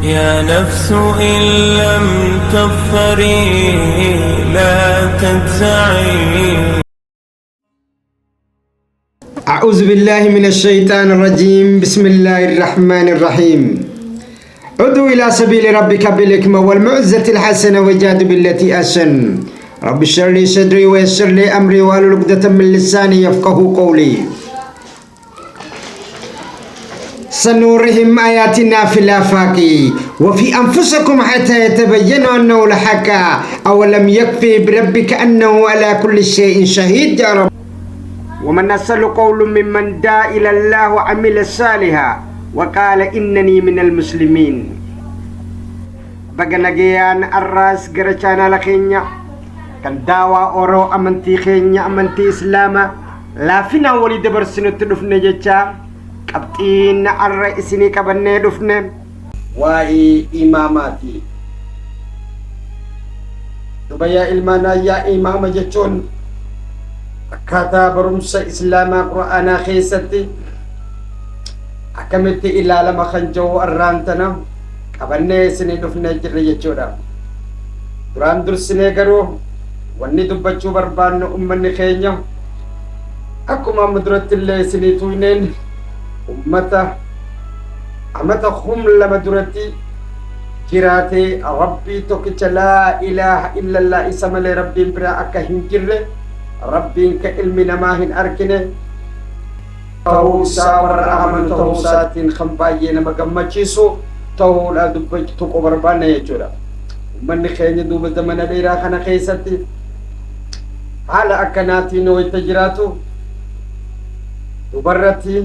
يا نفس إن لم تظفري لا تجزعي. أعوذ بالله من الشيطان الرجيم. بسم الله الرحمن الرحيم. ادع إلى سبيل ربك بالحكمة والموعظة الحسنة وجادل بالتي أحسن. رب اشرح لي صدري ويسر لي أمري واحلل عقدة من لساني يفقه قولي. سنريهم آياتنا في الآفاق وفي أنفسكم حتى يتبين أنه الحق. أولم يكفي بربك أنه على كل شيء شهيد. يا رب، ومن أحسن قولا ممن دعا إلى الله وعمل صالحا وقال إنني من المسلمين. Baga nagayaan arraas gara chaanaala keenya kan daawaa Oroo amantii keenya, amantii Islaamaa laafinaan walii dabarsinutti dhufne jecha, qabxiin arra isinii qabannee dhufne waa'ee imaamaati. Duba yaa ilmaan ayyaa, imaama jechuun akkaataa barumsa Islaamaa Qur'aanaa keessatti akkamitti ilaalama kan jiru arraan tana qabannee isinii dhufnee jirre jechuudha. Duraan dursinee garuu wanni dubbachuu barbaannu, ummanni keenya akkuma amma duratti illee isinii tuyneen, ummata amata 2000 duratti jiraatee, Rabbii tokkicha, laa ilaaha illallah, isa malee Rabbiin biraa akka hin jirre, Rabbiin ka ilmi namaa hin arkine ta'uu isaa warra amanu ta'uu isaatiin kan baay'ee nama gammachiisu ta'uudha dubbachuu tuquu barbaanna jechuudha. Uummanni keenya duuba zamana dheeraa kana keessatti haala akkanaatiin wayita jiraatu, dubarratti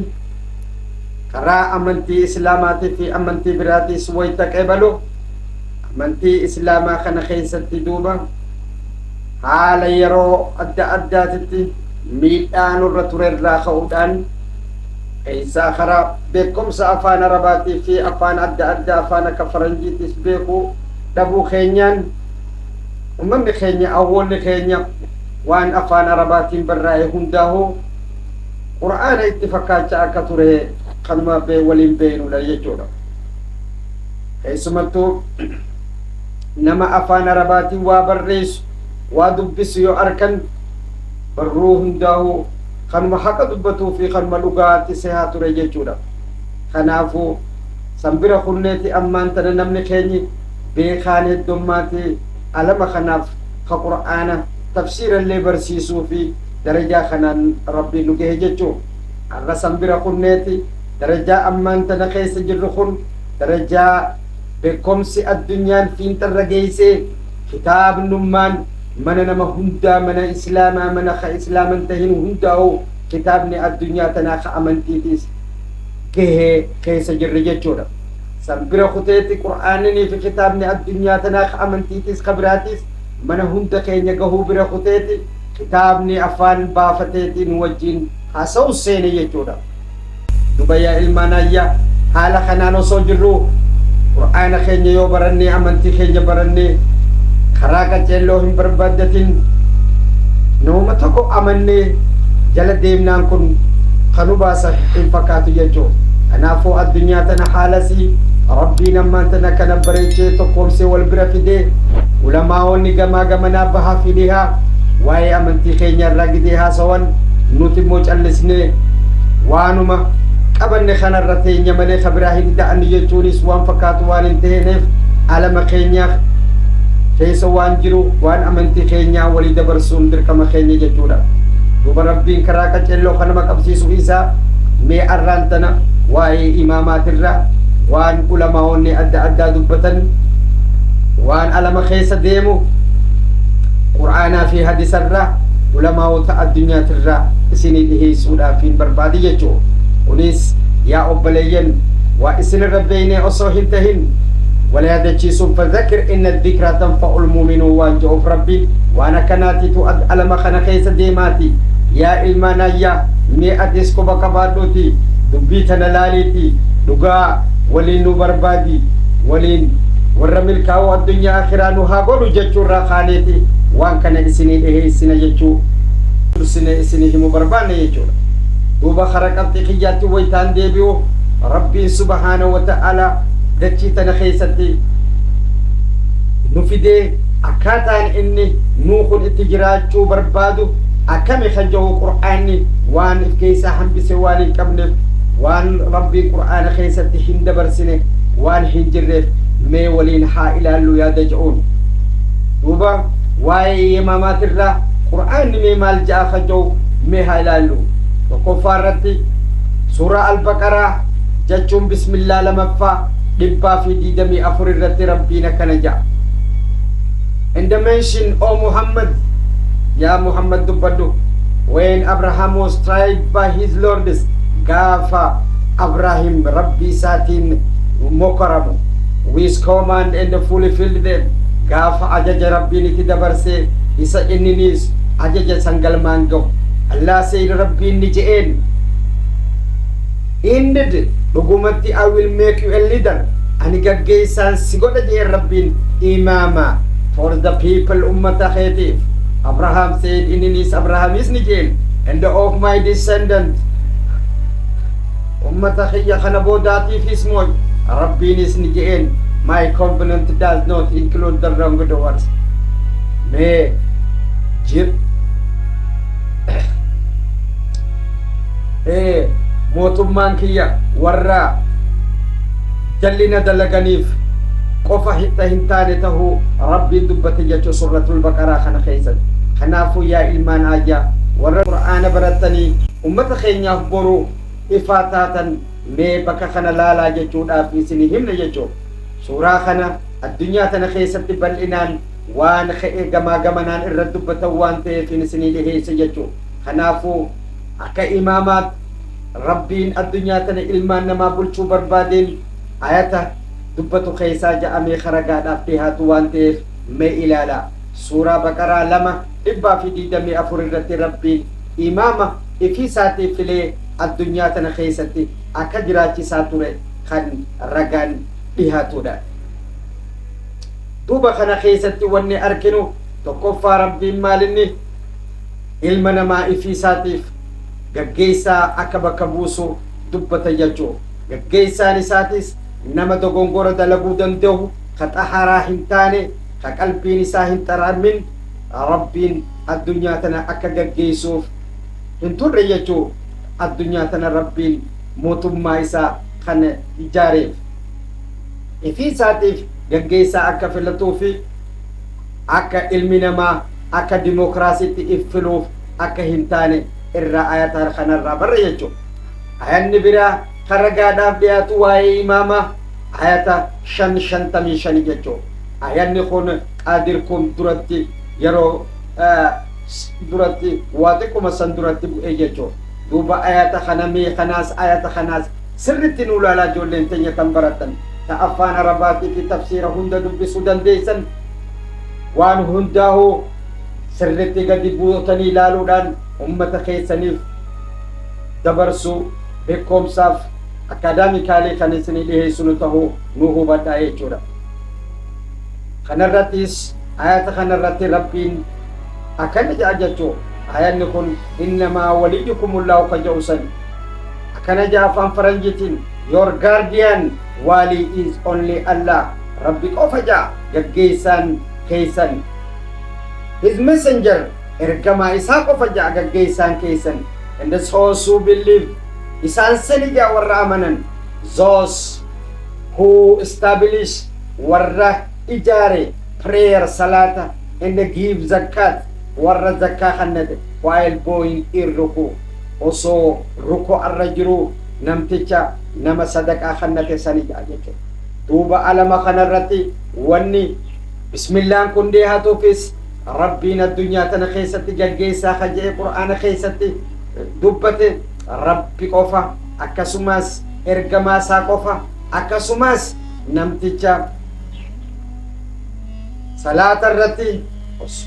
karaa amantii Islaamaatii fi amantii biraatiis wayita qeebalu, amantii Islaamaa kana keessatti duuba haala yeroo adda addaatitti miidhaa nurra ture irraa ka'uudhaan, keessaa karaa beekumsa afaan Arabaatii fi afaan adda addaa, afaan akka Faranjiitis beekuu dhabuu keenyaan, ummanni keenya, awwoolli keenya waan afaan Arabaatiin barraa'e hundaa'uu Qur'aana itti fakkaachaa akka ture kanuma waliin beeknudha jechuudha. Keessumattuu nama afaan Arabaatiin waa barreessu, waa dubbisu yoo arkan, barruu hundaa'uu kanuma haqa dubbatuu fi kanuma dhugaatti sehaa ture jechuudha. Kanaafuu sanbira kunneeti ammaan tana namni keenyi beekaan heddummaati alama kanaaf ka Qur'aana tafsiirallee barsiisuu fi darajaa kanaan Rabbiin nu gahe jechuu. Har'a sanbira kunneeti darajaa ammaan tana keessa jirru kun darajaa beekumsi addunyaan fiinxarra geessee, kitaabnummaan mana nama hundaa, mana Islaamaa, mana ka Islaaman tahin hundaa'u, kitaabni addunyaa tanaa ka amantiitis gahee keessa jirre jechuudha. San bira kuteetti Qur'aaninii fi kitaabni addunyaa tanaa ka amantiitis ka biraatis mana hunda keenya gahuu bira kuteeti, kitaabni afaan baafateetiin wajjin haasa'u seene jechuudha. Duba yaa ilmaan ayyaa, haala kanaan osoo jirru, Qur'aana keenya yoo barannee, amantii keenya barannee, karaa qaceelloo hin barbaaddatin, nama tokko amannee jala deemnaan kun kanu baasa hin fakkaatu jechuudha. Kanaafuu addunyaa tana haalasii Rabbiin ammaan tana kana bareechee, tokkoomsee, wal bira fidee, ulamaa'onni gamaa gamanaa, bahaa fi dhihaa waa'ee amantii keenya irraa gidee haasawan, nuti immoo callisnee waanuma qabanne kanarra teenya malee ka biraa hin da'annu jechuunis waan fakkaatu waan hin ta'eef, alama keenyaaf keessa waan jiru waan amantii keenyaa walii dabarsuun dirqama keenya jechuudha. Duuba Rabbiin karaa qaceelloo kanama qabsiisu isaa, mee arraan tana waa'ee imaamaatirraa waan ulamaa'onni adda addaa dubbatan, waan alama keessa deemu Qur'aanaa fi hadisarraa ulamaa'ota addunyaatirraa isinii dhiheessuudhaaf hin barbaade jechuu. Kunis yaa obboleeyyan, waa isinirra beeynee osoo hin tahin, wal yaadachiisuun, فذكر إن الذكرى تنفع المؤمنين waan jedhuuf, Rabbiin waan akkanaatiitu alama kana keessa deemaati. Yaa ilmaan ayyaa, mee atis quba qabaadhuuti dubbii tana laaliiti, dhugaa waliin nu barbaadi, waliin warra milkaa'uu addunyaa akhiraa nu haa godhu jechuurraa kaaneeti waan kana isinii dhiheessina jechuu dursine isinii himu barbaanne jechuudha. Duuba kara qabxii kiyyaatti wayitaan deebi'u, Rabbiin subhaana wa ta'ala Dachii tana keessatti nu fidee, akkaataan inni nuu kun itti jiraachuu barbaadu akkami kan jedhu, Qur'aanni waan if keessaa hambise waan hin qabneef, waan Rabbiin Qur'aana keessatti hin dabarsine waan hin jirreef, mee waliin haa ilaallu yaada jedhuun. Duuba waa'ee imaamaatirraa Qur'aanni mee maal ja'a kan jedhu mee haa ilaallu. Tokkoffaa irratti Suuraa Albaqaraa jechuun bismillaa lamaffaa 124 irratti Rabbiin akkana ja'a: "And mention, O Muhammad," yaa Muhammad dubbadhu, "when Abraham was tried by his lords," gaafa Abrahim Rabbi isaatiin mokoramu, "with command and fulfilled them," gaafa ajaja Rabbiin itti dabarsee isa inniniis ajaja san galmaan gahu. Allah said, Rabbiin ni je'een, "Indeed," dhugumatti, "I will make you a leader," ani gaggeessaan si godha je'een Rabbiin, imaama, "for the people," ummata keetiif. Abraham said, inninis Abrahamis ni je'een, "And of my descendant," ummata kiyya kana boodaatiifis mooy. Rabbiinis ni je'een, "My covenant does not include the wrongdoers." Mee jir mootummaan kiyya warra jallina dalaganiif qofa hitta hin taane tahuu Rabbiin dubbate jechuu Suratul Baqaraa kana keessatti. Kanaafuu yaa ilmaan aayyaa warra Qur'aana barattanii ummata keenyaaf boru ifaa taatan, mee bakka kana laalaa jechuudhaaf isinii himne jechuu. Suuraa kana addunyaa tana keessatti bal'inaan waan ka'e gamaa gamanaan irra dubbatan waan ta'eef isinii dhiheesse jechuu. Kanaafuu akka imaamaat Rabbiin addunyaa tana ilmaan namaa bulchuu barbaadeen ayata dubbatu keessaa ja'amee karagaadhaaf dhihaatu waan ta'eef mee ilaalaa. Suuraa Baqaraa 2, 124 irratti Rabbiin imaama ifii isaatiif filee addunyaa tana keessatti akka jiraachisaa ture kan ragaan dhihaatudha. Duuba kana keessatti wanni arginu tokkoffaa, Rabbiin maalinni ilma namaa ifii isaatiif gaggeessaa akka bakka buusu dubbata jechuu. Gaggeessaan isaatis nama dogongora dalaguu danda'u, ka xaharaa hin taane, ka qalbiin isaa hin xaramin Rabbiin addunyaa tana akka gaggeessuuf hin turre jechuu. Addunyaa tana Rabbiin mootummaa isaa kan ijaareef ifii isaatiif gaggeessaa akka filatuu fi akka ilmi namaa akka dimokiraasiitti if filuuf akka hin taane irraa ayata kanarraa barra jechuudha. Ayanni biraa kan ragaadhaaf dhiyaatu waa'ee imaamaa ayata 5:55 jechuudha. Ayanni kun qaadir kun duratti, yeroo duratti waa xiqquma san duratti bu'ee jechuudha. Duuba ayata kana mee kanaas ayata kanaas sirritti nu ilaalaa, ijoolleen teenya tan baratan, ta afaan Arabaatii fi tafsiira hunda dubbisuu dandeessan, waan hundaa'uu sirritti gadi buutanii ilaaluudhaan ummata keessaniif dabarsuu beekumsaaf academically kan isinii dhiheessinu tahuu nu hubadhaa jechuudha. Kanarrattis ayata kanarratti Rabbiin akkana jedha jechuu. Ayanni kun "إنما وليكم الله" ka jedhu san akkana jedha afaan Faranjiitiin: "Your guardian wali is only Allah." Rabbi qofa jedha gaggeessaan keessan. His messenger, ergamaa isaa qofa jedha gaggeessaan keessan. "And those who believe," isaan sani jedha warra amanan. "Those who establish," warra ijaare, "prayer," salaata, "and give zakat," warra zakkaa kannate, "while bowing in ruku," osoo ruku arra jiru namticha nama sadaqaa kannate sani jedha jechuudha. Duuba alama kanarratti wanni bismillaan kun dhiyaatuufis Rabbiin addunyaa tana keessatti gaggeessaa kan jedhe Qur'aana keessatti dubbate Rabbi qofa, akkasumas ergamaa isaa qofa, akkasumas namticha salaata irratti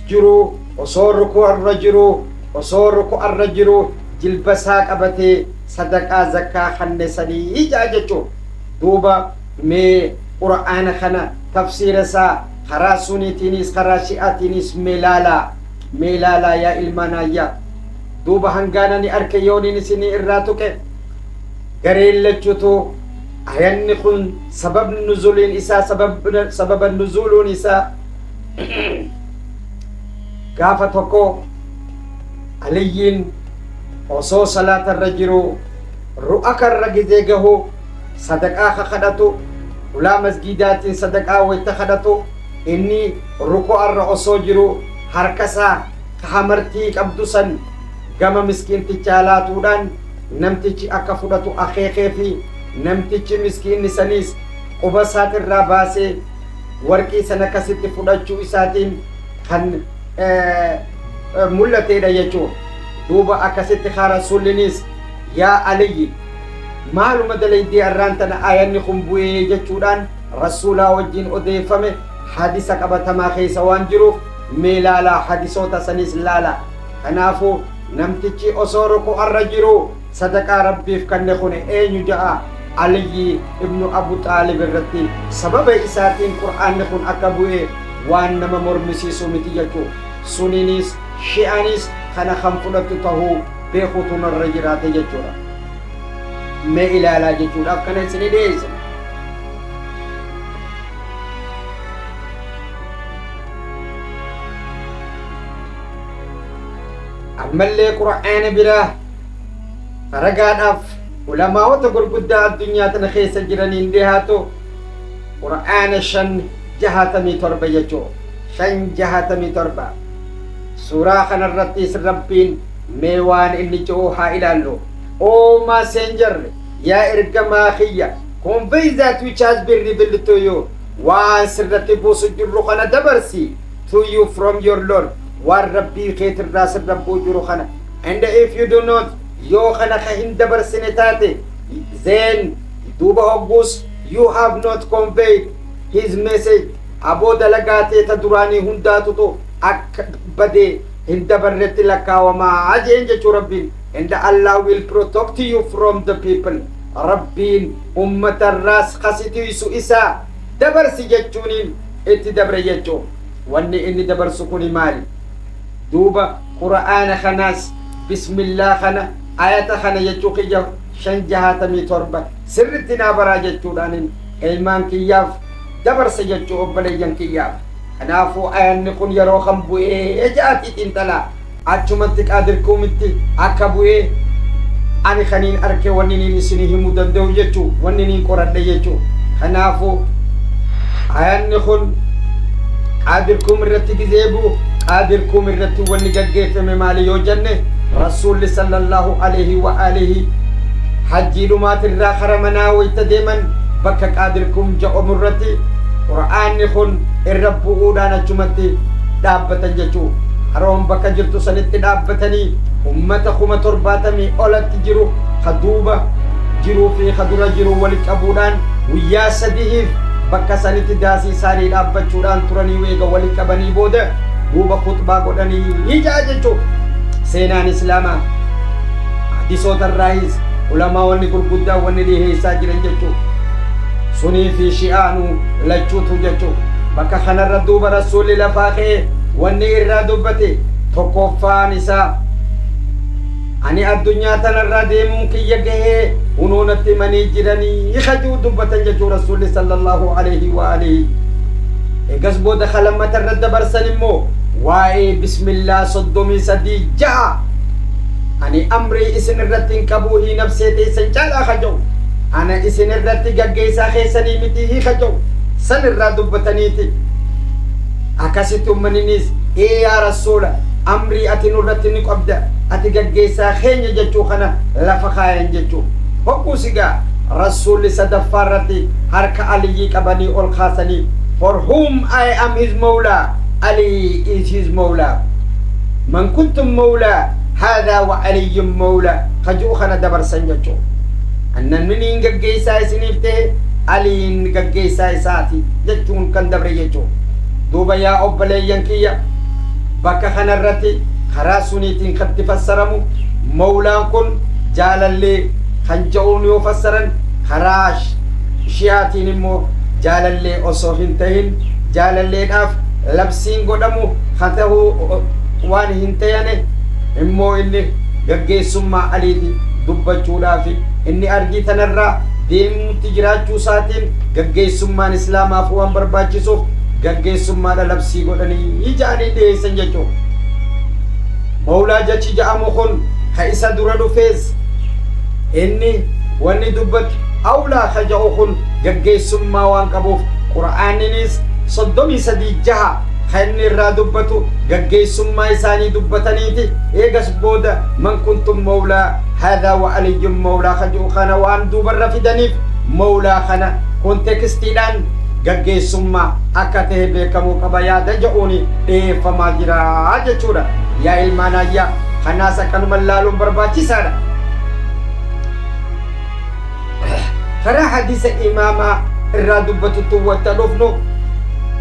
jiru osoo rukuu irra jiru, osoo rukuu irra jiru jilba isaa qabatee sadaqaa zakkaa kanne sanii ijaa jechuudha. Duuba mee Qur'aana kana tafsiira isaa karaa Suniitiinis karaa Shi'aatiinis mee laalaa, mee laalaa yaa ilmaan ayyaa. Duuba hangaana ni arke yooniin isinii irraa tuqe gareen lachuutu. Ayanni kun sababni nuzuuliin isaa, sababa nuzuuluun isaa, gaafa tokko Aliyyiin osoo salaatarra jiru ru'akarra gizee gahu sadaqaa kadhatu, ulaa masgiidaatiin sadaqaa wayta kadhatu, inni ruku'arra osoo jiru harkasaa hamartii qabdu san gama miskiintichaa laatuudhaan namtichi akka fudhatu akeekee fi namtichi miskiinni saniis quba isaatirraa baasee warqii sana akkasitti fudhachuu isaatiin kan mul'ateedha jechuudha. Duuba akkasitti haa Rasuullinis, "Yaa Aliyyi, maaluma dalaydee arraan tana ayanni kun bu'ee?" jechuudhaan Rasuulaa wajjin odeeffame. Hadisa qabatamaa keessa waan jiruuf mee laalaa, hadisoota sanis laala. Kanaafuu namtichi osoo ruku'arra jiru sadaqaa Rabbiif kanne kun eenyu ja'a? Aliyyi ibnu Abu Xaalib irratti sababa isaatiin Qur'aanni kun akka bu'e waan nama mormisiisu miti jechuu. Suniinis Shi'anis kana kan fudhattu tahuu beekuutu narra jiraate jechuudha. Mee ilaalaa jechuudhaaf kana isinii dhiyeessine. Ammallee Qur'aana biraa ragaadhaaf ulamaa'ota gurguddaa addunyaa tana keessa jiraniin dhihaatu, Qur'aana 5:67 jechuu, 5:67. Suuraa kanarrattis Rabbiin mee waan inni ji'u haa ilaallu. "O messenger," yaa ergamaa kiyya, "convey that which has been revealed to you," waan sirratti buusu jirru kana dabarsi, "to you from your Lord," waan Rabbii keetirraa sirra bu'u jiru kana. "And if you do not," yoo kana ka hin dabarsine taate, "then," duuba hogguus, "you have not conveyed his message," aboo dalagaa teeta duraanii hundaatutu akka badee hin dabarretti lakkaawamaa jeen jechuu Rabbiin. "And Allah will protect you from the people," Rabbiin ummatarraas kasitiisu isaa dabarsi jechuuniin itti dabre jechuu. Wanni inni dabarsu kuni maali? Duuba Qura'aana kanaas bismillaa kana, ayata kana jechuu kiyya, 5:67 sirritti naa baraa jechuudhaanin ilmaan kiyyaaf dabarsa jechuu, obboleeyyan kiyyaaf. Kanaafuu ayanni kun yeroo kan bu'ee ja'atii xiinxalaa. Achumatti Qaadirkuumitti akka bu'ee ani kaniin arke, wanni niin isinii himuu danda'u jechuu, wanni niin qoradhe jechuu. Kanaafuu ayanni kun Qaadirkuum irratti gizee bu'u, Qaadirkuum irratti wanni gaggeeffame maali yoo jenne, Rasuulli sallallahu alaihi wa alihi hajjii dhumaatirraa kara manaa wayta deeman bakka Qaadirkuum jedhamu irratti Qur'aanni kun irra bu'uudhaan achumatti dhaabbatan jechuu. Haroon bakka jirtu sanitti dhaabbatanii ummata 70,000 olatti jiru ka duuba jiruu fi ka dura jiru wali qabuudhaan guyyaa sadihiif bakka sanitti daasii isaanii dhaabbachuudhaan turanii, weega wali qabanii booda duuba khutbaa godhanii ja'a jechuu. Seenaan Islaamaa, hadisoota irraayis ulamaawwanni gurguddaa wanni dhiheessaa jiran jechuu, sunii fi Shi'aanuu lachuutu jechuu. Bakka kanarra duuba Rasuulli lafaa ka'e wanni irraa dubbate tokkoffaan isaa, "Ani addunyaa tanarraa deemuun kiyya gahee hunuunatti himanii jiranii," kajuu dubbatan jechuu Rasuulli sallallahu alaihi wa alihi. Egas booda kalammata irra dabarsan immoo waa'ee bismillaa 33:6, "Ani amrii isin irratti hin qabuu hii nafsee teessan caalaa," kaja'u, "Ana isin irratti gaggeessaa keessanii miti," hii kaja'u san irraa dubbataniiti. Akkasitti ummaninis, "Ee yaa Rasuula, amrii ati nurratti ni qabda, ati gaggeessaa keenya," jechuu kana lafa kaayan jechuu. Hogguu sigaa Rasuulli sadaffaa irratti harka Aliyyii qabanii ol kaasanii, "For whom I am his mawla, Ali is his mawla, man kuntum mawla hadha wa Aliyyun mawla," kaji'u kana dabarsan jechuu. Annamni niin gaggeessaa isiniif ta'e Aliin gaggeessaa isaati jechuun kan dabre jechuu. Duuba yaa obboleeyyan kiyya, bakka kanarratti karaa suniitiin katti fassaramu mawlaan kun jaalallee kan ja'uun yoo fassaran, karaa Shi'aatiin immoo jaalallee osoo hin tahin jaalalleedhaaf labsiin godhamu kan ta'uu waan hin ta'ane immoo inni gaggeessummaa Aliiti dubbachuudhaaf inni ardii tanarraa Deemuutti jiraachuu isaatiin gaggeessummaan Islaamaaf waan barbaachisuuf gaggeessummaadha labsii godhanii ja'anii dhiyeessan jechuudha. Mawlaa jechi ja'amu kun ka isa dura dhufees inni wanni dubbatu awlaa ka ja'u kun gaggeessummaa waan qabuuf, Qur'aaninis 33:6 ka inni irraa dubbatu gaggeessummaa isaanii dubbataniiti. Eegas booda "Man kuntum mawlaa haadhaa wa aliyyun mawlaa" ka ji'u kana waan duubarra fidaniif, mawlaa kana contextiidhaan gaggeessummaa akka ta'e beekamuu qaba yaada ja'uuni dhiyeeffamaa jira jechuudha. Yaa ilmaan ayyaa, kanaas akkanuma laaluun barbaachisaadha. Karaa hadiisa imaamaa irraa dubbatutti wanta dhufnu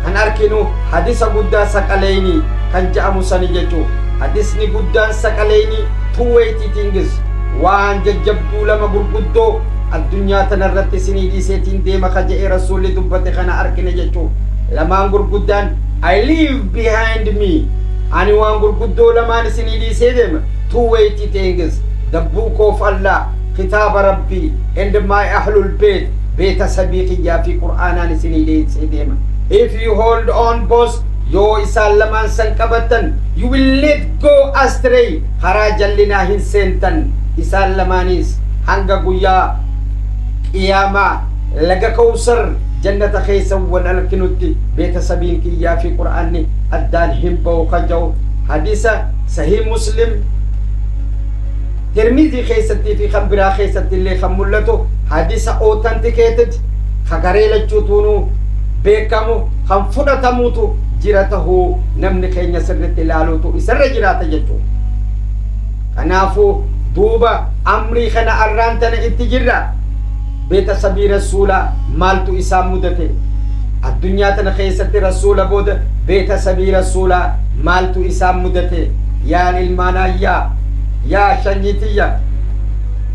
kan arkinu hadisa guddaa saqaleyni kan je'amu sani jechuu. Hadisni guddaan saqaleyni, two weighty things, waan jajjabduu lama gurguddoo addunyaa tana irratti isinii dhiiseetiin deema ka je'e Rasuulli dubbate kana arkine jechuu. Lamaan gurguddaan "I leave behind me", ani waan gurguddoo lamaan isinii dhiisee deema, two weighty things, the book of Allah, kitaaba Rabbii, and my ahlul bait, beeta sabii kiyyaa fi Qur'aanaan isinii dhiisee deema. If you hold on both, yoo isaan lamaan san qabattan, you will let go astray, karaa jallinaa hin seentan. Isaan lamaanis hanga guyyaa qiyaamaa laga Kawsar jannata keessa wal arkinutti beeta sabiin kiyyaa fi Qur'aanni addaan hin ba'u ka ja'u hadisa Sahih Muslim, Tirmizii keessattii fi kan biraa keessatti illee kan mul'atu, hadisa authenticated, ka garee lachuutuunuu beekamu kan fudhatamuutu jira tahuu namni keenya sirritti ilaaluutu isarra jiraata jechuudha. Kanaafuu duuba amrii kana arraan tana itti jirra. Beeta sabii Rasuulaa maaltu isaan mudate? Addunyaa tana keessatti Rasuula booda beeta sabii Rasuulaa maaltu isaan mudate? Yaan ilmaan ayyaa, yaa shanyitiyya,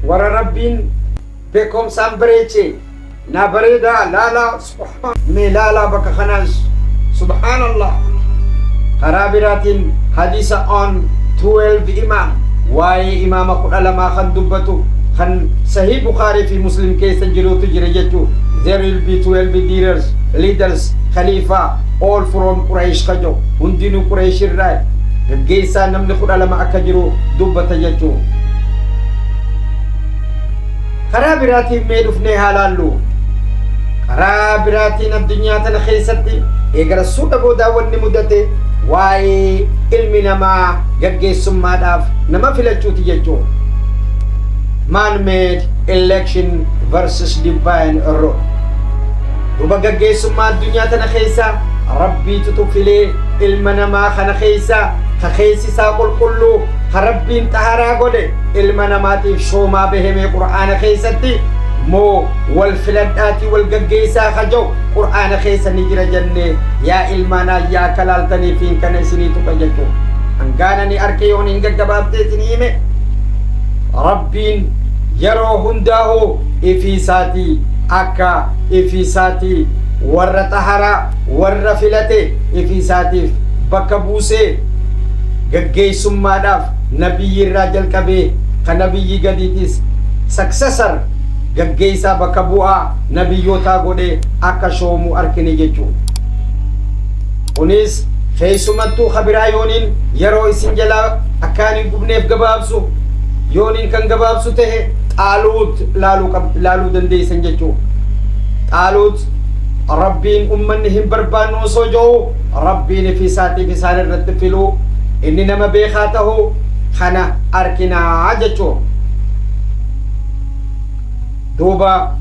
warra Rabbiin beekumsaan bareeche, naa bareedaa laalaa mee laalaa bakka kanaas, subhaanallah. Karaa biraatiin hadisa on 12 imaam, waa'ee imaama 12 kan dubbatu, kan Sahih Bukaarii fi Muslim keessa jirutu jira jechuu. There will be 12 leaders, khalifa, all from Quraysh kajo, hundinuu Quraysh irraa gaggeessaa namni 12 akka jiru dubbata jechuu. Karaa biraatiin mee dhufnee haa laallu. Karaa biraatiin addunyaa tana keessatti eega Rasuula boodaa wanni mudate waa'ee ilmi namaa gaggeessummaadhaaf nama filachuuti jechuu, man made election versus divine rule. Duba gaggeessummaa addunyaa tana keessa Rabbiitutu filee ilma namaa kana keessa ka keessi isaa qulqulluu, ka Rabbiin xaharaa godhe ilma namaatiif shoomaa bahemee Qur'aana keessatti moo wal filadhaatii wal gaggeessaa ka jiru Qur'aana keessa ni jira jennee, yaa ilmaan ayyaa, akka laaltanii fi kana isinii tuqa jechuu. Hangaana ni arke yoon hin gaggabaabtee isinii hime, Rabbiin yeroo hundaa'u ifiisaatii akka ifiisaatii warra xaharaa warra filate ifiisaatiif bakka buusee gaggeessummaadhaaf nabiyyi irraa jalqabee ka nabiyyi gadiitis successor, gaggeessaa bakka bu'aa nabiyyootaa godhee akka shoomuu arkine jechuudha. Kunis keessumattuu kabiraa yooniin yeroo isin jalaa akkaan hin gubneef gabaabsu, yooniin kan gabaabsu ta'e, Xaaluut laaluu dandeessan jechuudha. Xaaluut Rabbiin ummanni hin barbaannu osoo jiru Rabbiin fi isaatiif isaan irratti filuu, inni nama beekaa ta'uu kana arkinaa jechuudha. Duuba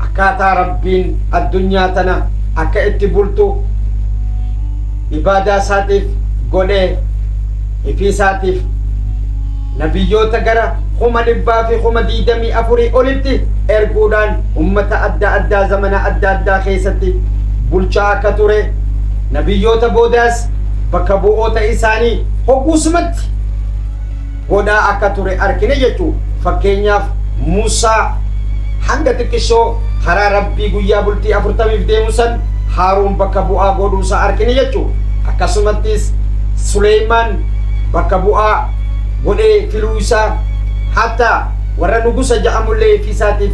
akkaataa Rabbiin addunyaa tana akka itti bultu ibaadaa isaatiif godhee ifii isaatiif nabiyyoota gara 124,000 olitti erguudhaan ummata adda addaa zamana adda addaa keessatti bulchaa akka ture, nabiyyoota boodaas bakka bu'oota isaanii hogguusumatti godhaa akka ture argine jechuu. Fakkeenyaaf, Musaa hanga xiqqishoo karaa Rabbii guyyaa bultii 40f deemu san Haaruun bakka bu'aa godhuusaa argine jechuu. Akkasumattis Suleymaan bakka bu'aa godhee filuu isaa, hatta warra nugusa ja'amullee ifiisaatiif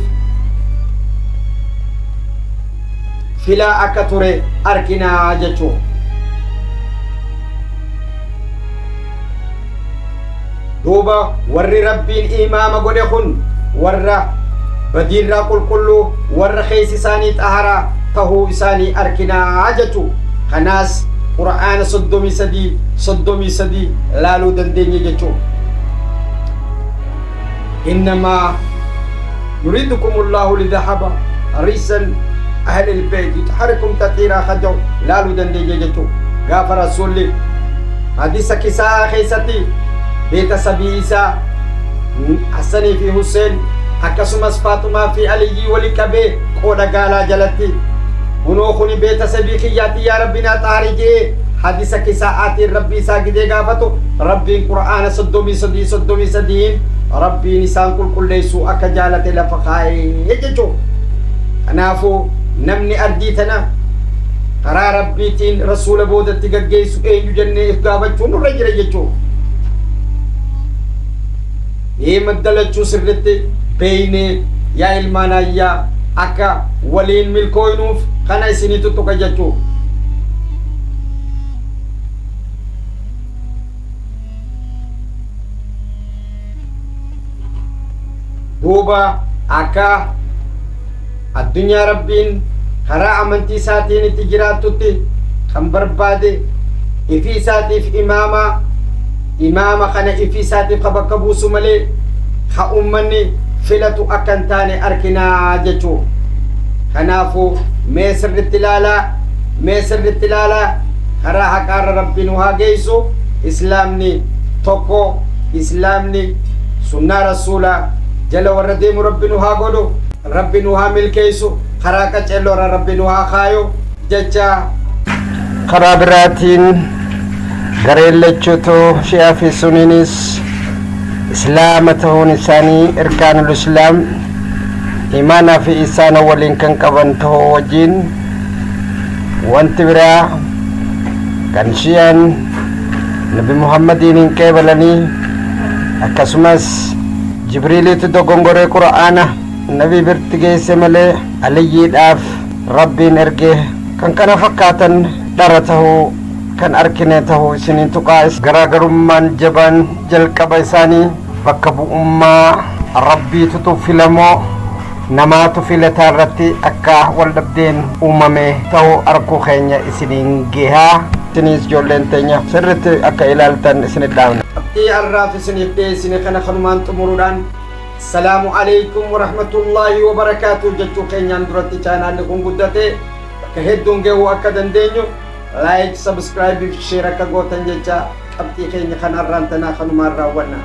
Filaa akka ture arkinaa jechuu. Duuba warri Rabbiin imaama godhe kun warra badiirraa qulqulluu, warra keeysi isaanii xaharaa tahuu isaanii arkinaa jechuu. Kanaas Qur'aana 33 33 laaluu dandeenye jechuu. Innamaa yuriidukumullahu lidhahaba riisan ahlil beeyt yutaharikum taxiiraa ka jedhu laaluu dandeenya jechuu. Gaafa Rasuulli hadiisa kisaa keessatti beeta sabii isaa Hassanii fi Husseen akkasumas Faaxumaa fi Aliyyii wali qabee qooda gaalaa jalatti, hunoo kuni beeta sabii kiyyaati, yaa Rabbi naa xaari je'ee hadisa kisaa'aatiin Rabbii isaa gidee gaafatu, Rabbiin Qur'aana 33 33n Rabbiin isaan qulqulleessuu akka jaalate lafa kaa'ee jechuu. Kanaafuu namni ardii tana karaa Rabbiitiin Rasuula boodatti gaggeessu eenyu jennee if gaafachuun nurra jira jechuu. Ee madda lachuu sirritti beeynee, yaa ilmaan ayyaa, akka waliin milkooynuuf kana isinii tuttuqa jechuu. Duuba akka addunyaa Rabbiin karaa amantii isaatiin itti jiraattutti kan barbaade ifii isaatiif imaama, imaama kana ifii isaatiif ka bakka buusu malee ka ummanni filatu akka hin taane arkinaa jechuu. Kanaafuu mee sirritti ilaalaa, mee sirritti ilaalaa, karaa haqaarra Rabbi nu haa geessu. Islaamni tokko, islaamni sunnaa Rasuulaa jala warra deemu Rabbi nu haa godhu, Rabbi nu haa milkeessu, karaa qaceelloorra Rabbi nu haa kaayu jecha. Karaa biraatiin gareen lachuutu, Shi'aa fi Suniinis, Islaama ta'uun isaanii irkaanul Islaam imaanaa fi isaana waliin kan qaban ta'uu wajjiin, wanti biraa kan Shi'aan Nabi Muhammadiin hin qeebalanii, akkasumas Jibriiliitu dogongoree Qur'aana Nabi birti geesse malee Aliyyiidhaaf Rabbiin erge, kan kana fakkaatan dhara tahuu kan arkine tahuu isiniin tuqaa. Garaagarummaan jabaan jalqaba isaanii bakka bu'ummaa Rabbiitutu filamoo namaatu filataa irratti akka wal dhabdeen uumame tahuu arkuu keenya isiniin gehaa. Isiniis ijoolleen teenya sirritti akka ilaaltan isinit dhaamna. Qabxii har'aaf isiniif dhiyeessine kana kanumaan xumuruudhaan, Assalaamu Aleykum Warahmatullaahi Wabarakaatuh jechuu keenyaan duratti, chaanaalli kun guddatee bakka hedduun gahuu akka dandeenyu like, subscribe fi share akka gootan jecha, qabxii keenya kan har'aan tanaa kanumaan raawwanna.